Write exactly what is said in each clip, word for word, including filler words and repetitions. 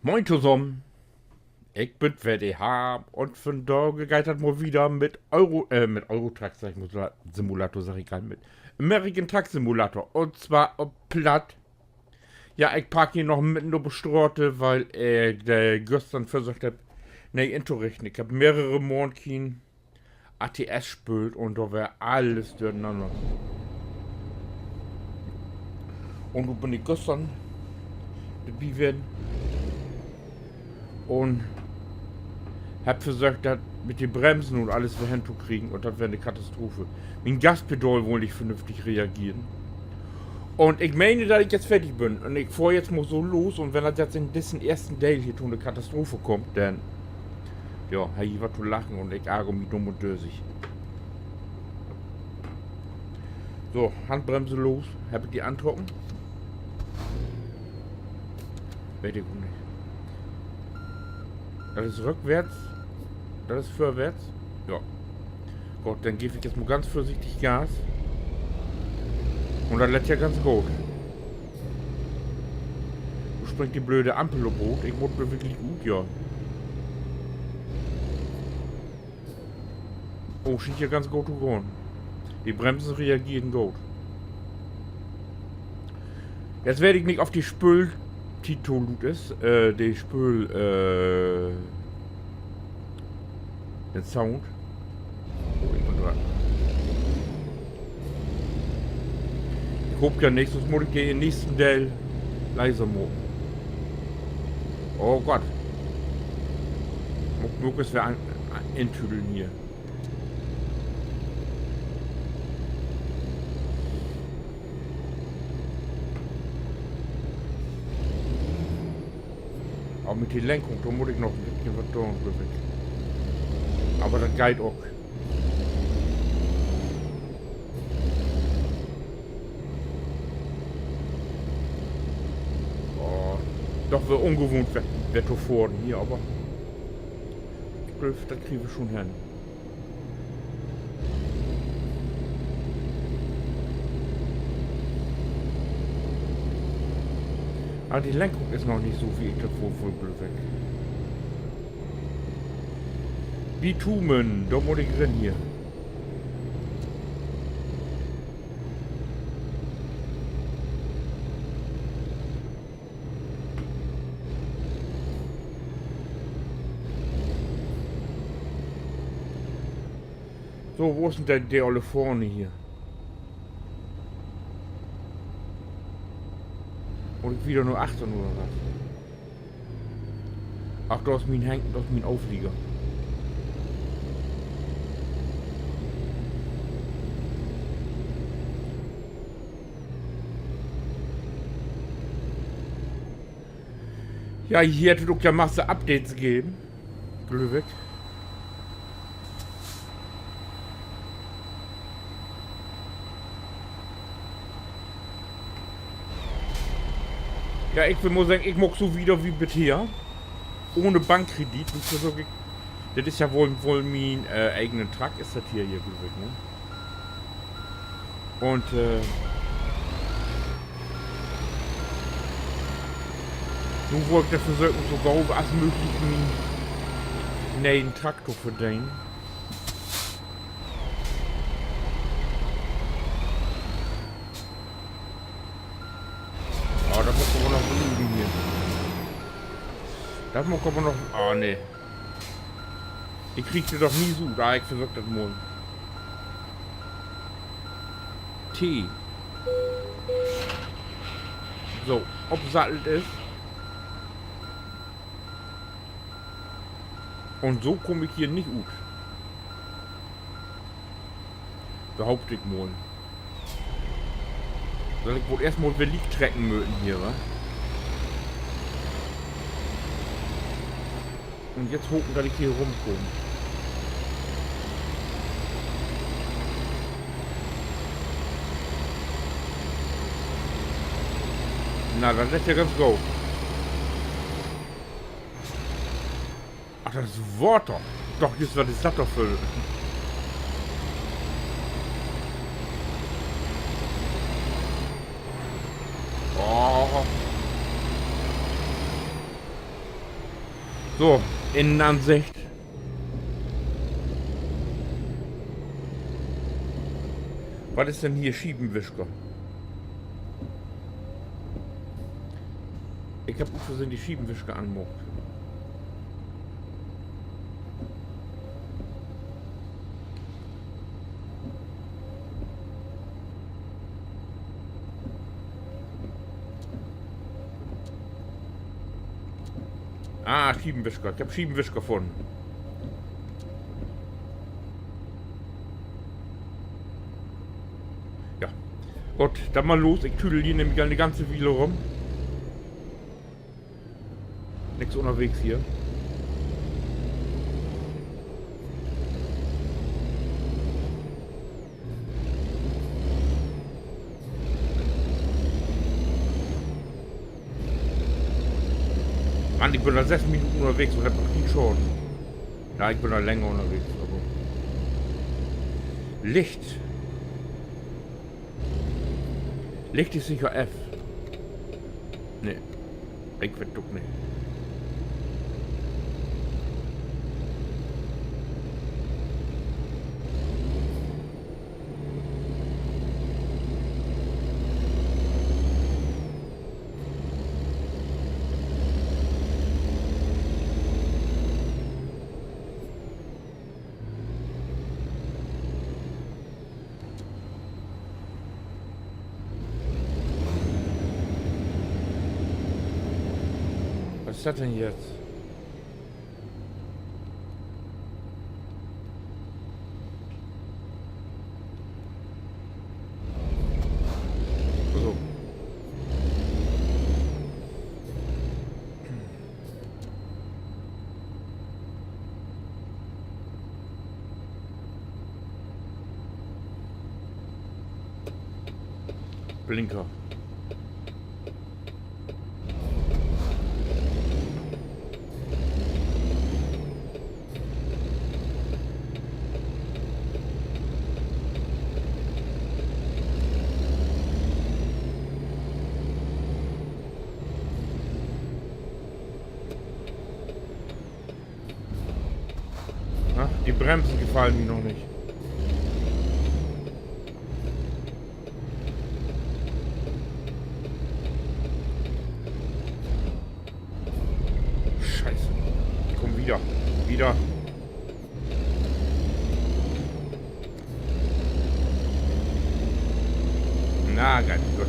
Moin tosamen. Ik bün weer de Harm un vondage geiht dat mal wieder mit Euro, äh, mit Euro Truck, sag ik mal, Simulator, sag ik al, mit American Truck Simulator. Un zwar op Platt. Ja, ik park hier noch mitten op de Straat, wiel ik, äh, güstern versöcht hebb, nee, intorichten. Ik hebb mehrere Maand keen A T S speelt un dor weer allens dörnanner. Un nu bün ik güstern dorbi ween un hebb versöcht, dat mit de Bremsen un allens weer hentokriegen, un dat weer 'ne Katastrophe. Mien Gaspedal wull nich vernünftig reageren. Un ik meen, dat ik jetzt fertig bün. Un ik fohr jetzt mal so los, un wenn dat jetzt in dissen eersten Deel hier to 'ne Katastrophe kummt, denn, ja, hebb ji wat to lachen un ik arger mi dumm un dösig. So, Handbremse los. Hebb ik de antrocken? Weet ik ok nich. Dat is rückwärts. Dat is vörwärts. Ja. Goot, denn geev ik jetzt mal ganz vörsichtig Gas. Un dat lett ja ganz goot. Nu springt de blöde Ampel op root. Ik mutt wirklich ut, ja. Oh, schient ja ganz goot to gahn. De Bremsen reageren goot. Jetzt weet ik nich, of de Spööltiet to luut is, äh, de Spööl, äh, den Sound. Oh, ik bün dran. Ik hoop ja nich, sünst mutt ik de in'n nächsten Deel leiser maken. Oh Gott. Mutt ik mööglichst weer an, an, intüdeln hier. Aver mit de Lenkung, dor mutt ik noch en beten wat doon, glööv ik. Aver dat geiht ok. Oh, doch weer ungewohnt, weer, weer to fohren hier, aver ik glööv, dat kriegen wi schon hen. Ah, de Lenkung is noch nich so, wie ik dat woll, woll, glööv ik. Bitumen, dor mutt ik rin hier. So, wo is denn de, de olle Fahne hier? Mutt ik wieder na achtern oder wat? Ach, dor is mien Henk, dor is mien Auflieger. Ja, hier hett dat ok ja Masse Updates geven, glööv ik. Ja, ik will mal seggen, ik maak so wieder wie bisher. Ohne Bankkredit, nu versöök ik, dat is ja woll, woll mien, äh, egenen Truck, is dat hier, hier, glööv ik, ne? Un, äh, nu wull ik dat versöken, so gau as mööglich mien ne'en Truck to verdenen. Ah, dat mutt aver noch blieven hier. Dat mutt aver noch, ah, nee. Ik krieg de doch nie so, ah, ik versöök dat mal. T. So, opsattelt is. Un so kumm ik hier nich ut. Behaupt ik mal. Sall ik woll eerst mal weer liek trecken möten hier, wa? Un jetzt hopen, dat ik hier rumkumm. Na, dat is ja ganz goot. Ach, dat is Water. Doch, jüst, wat is dat doch för... Oh. So, Innenansicht. Wat is denn hier Schiebenwischer? Ik hebb ut Versehn de Schiebenwischer anmaakt. Ah, Schiebenwischer. Ik hebb Schiebenwischer funnen. Ja. Goot, denn mal los. Ik tüdel hier nämlich al 'ne ganze Wiel rum. Nix ünnerwegs hier. Mann, ik bün al söss Minuten ünnerwegs un hebb noch keen Schaden. Ja, ik bün al länger ünnerwegs, aver Licht. Licht is sicher F. Nee. Ik weet ok nich. Wat is dat denn jetzt? Also. Blinker. Na, de Bremsen gefallen mi noch nich. Scheiße. Kumm wieder. Wieder. Na, goot, goot.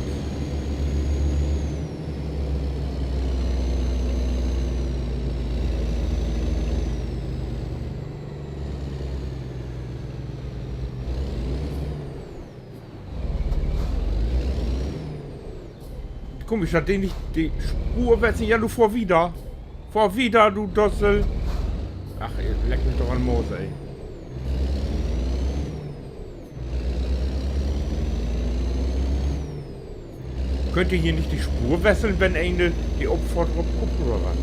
Kumm, ik schall de nich de Spoor wesseln. Ja, du, fohr wieder. Fohr wieder, du Dussel. Ach, ey, leck mi doch an'n Moors, ey. Köönt ji hier nich de Spoor wesseln, wenn een de Opfohrt op kummt oder wat?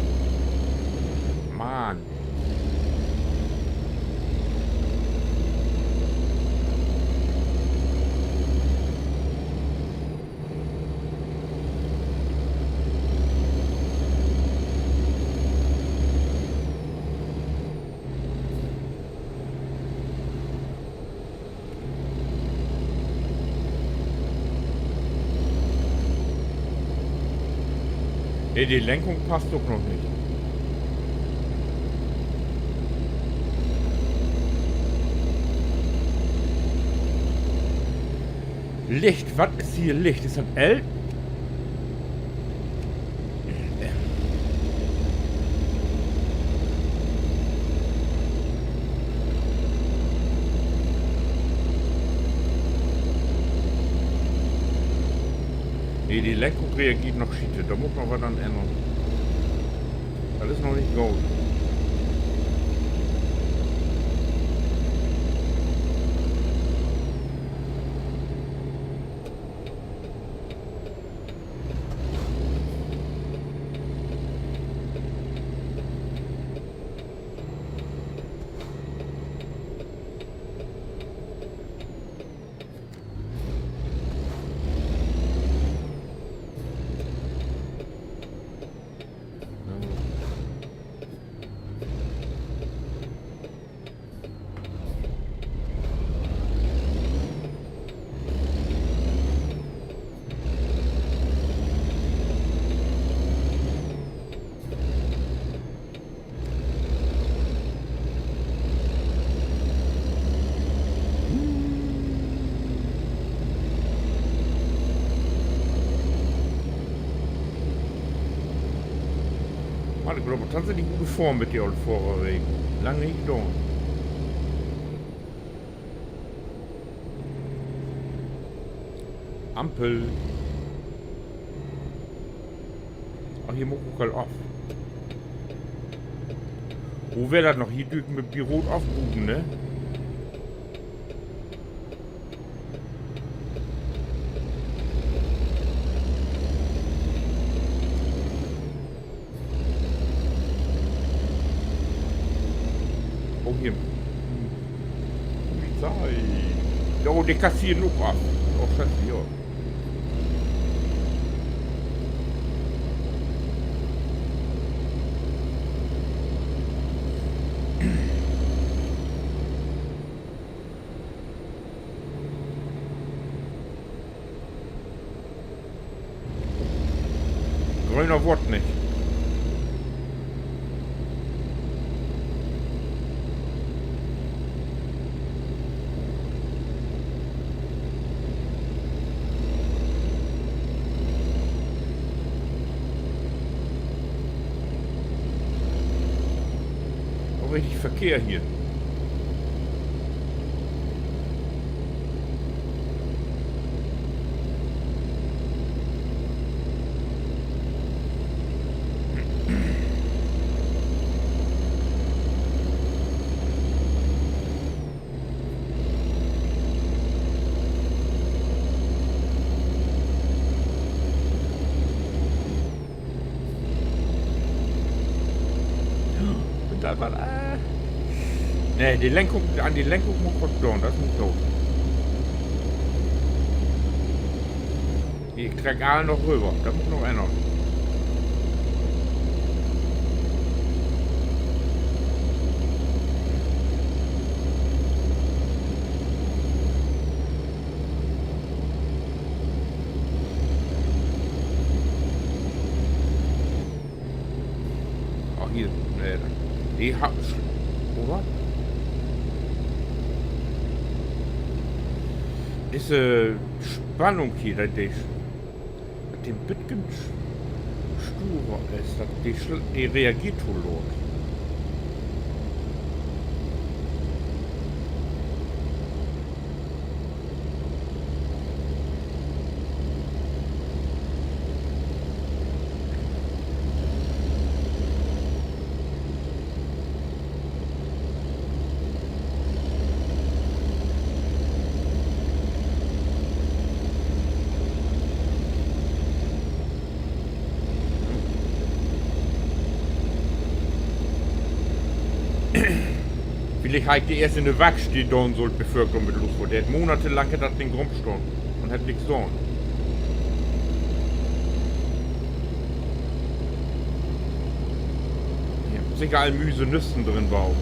Mann. Nee, de Lenkung passt ok noch nich. Licht, wat is hier Licht? Is dat L? Nee, de Lenkung reageert noch schiete. Dor mutt noch wat an ännern. Dat is noch nich goot. Aver dat is nich goot fahren mit de ole Fohrradder. Lang nich daan. Ampel. Ach, hier mutt ik ok al af. Wo weer dat noch? Hier dür ik mit bi root afbögen, ne? Oh, hier. Polizei. Jo, de kassiert ok af. Oh, Scheiße, jo. Gröner word 't nich. Aver richtig Verkehr hier. Bün dor wat, äh, nee, de Lenkung, an de Lenkung mutt ik wat doon, dat is nich goot. Ik treck all noch röver, dat mutt ik noch ännern. Oh, hier, nee, de harr, oder? Disse Spannung hier, dat de, dat de en bitken sturer is, dat de, de reageert to laat. Villicht harr ik de eerst in de Warksteed doon sullt, bevör ik dor mit los wöör. De hett monatelang, hett dat Ding rümstahn un hett nix daan. Hier, seker all Müsenüsten drin baut.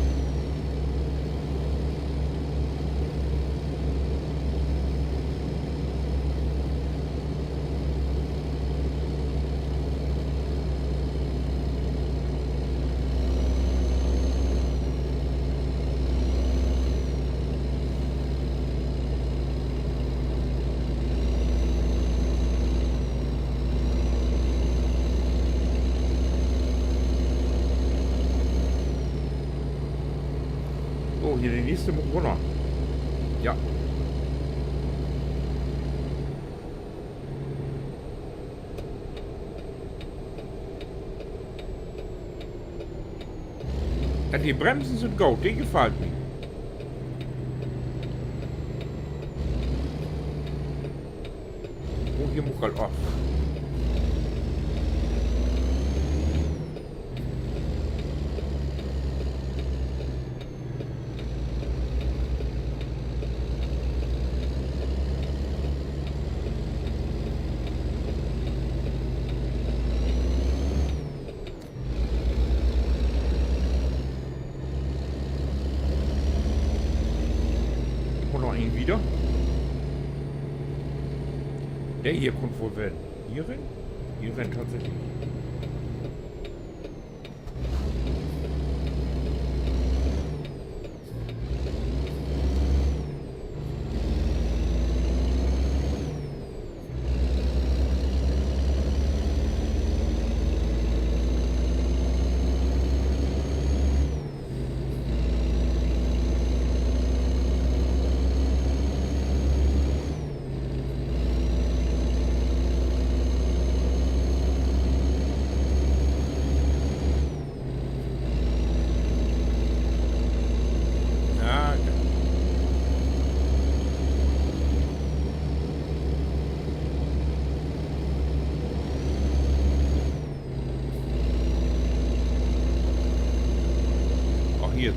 So, hier de nächste mutt rünner. Ja. Ja, de Bremsen sünd goot, de gefallt mi. Oh, hier mutt ik al af. Un noch een wieder. De hier kummt woll weer hier rin. Hier rin tatsächlich.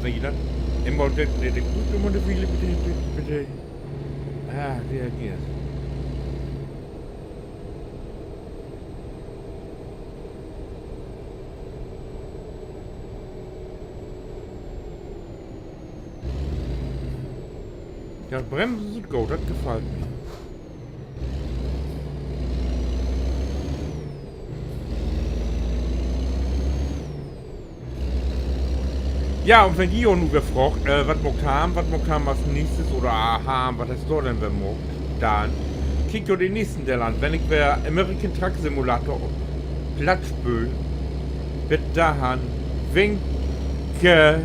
Wenn ik dat eenmal, de, de, de guckt ümmer 'ne Wiel, bit he, bit, bit he, ah, reageert. Ja, Bremsen sünd goot, dat gefallt mi. Ja, un wenn ji jo nu weer fraagt, äh, wat maakt Harm, wat maakt Harm as neegstes oder, ah, Harm, wat hest du denn weer maakt? Denn kiekt jo den neegsten Deel an, wenn ik weer American Truck Simulator op Platt speel. Bit dorhen, winke.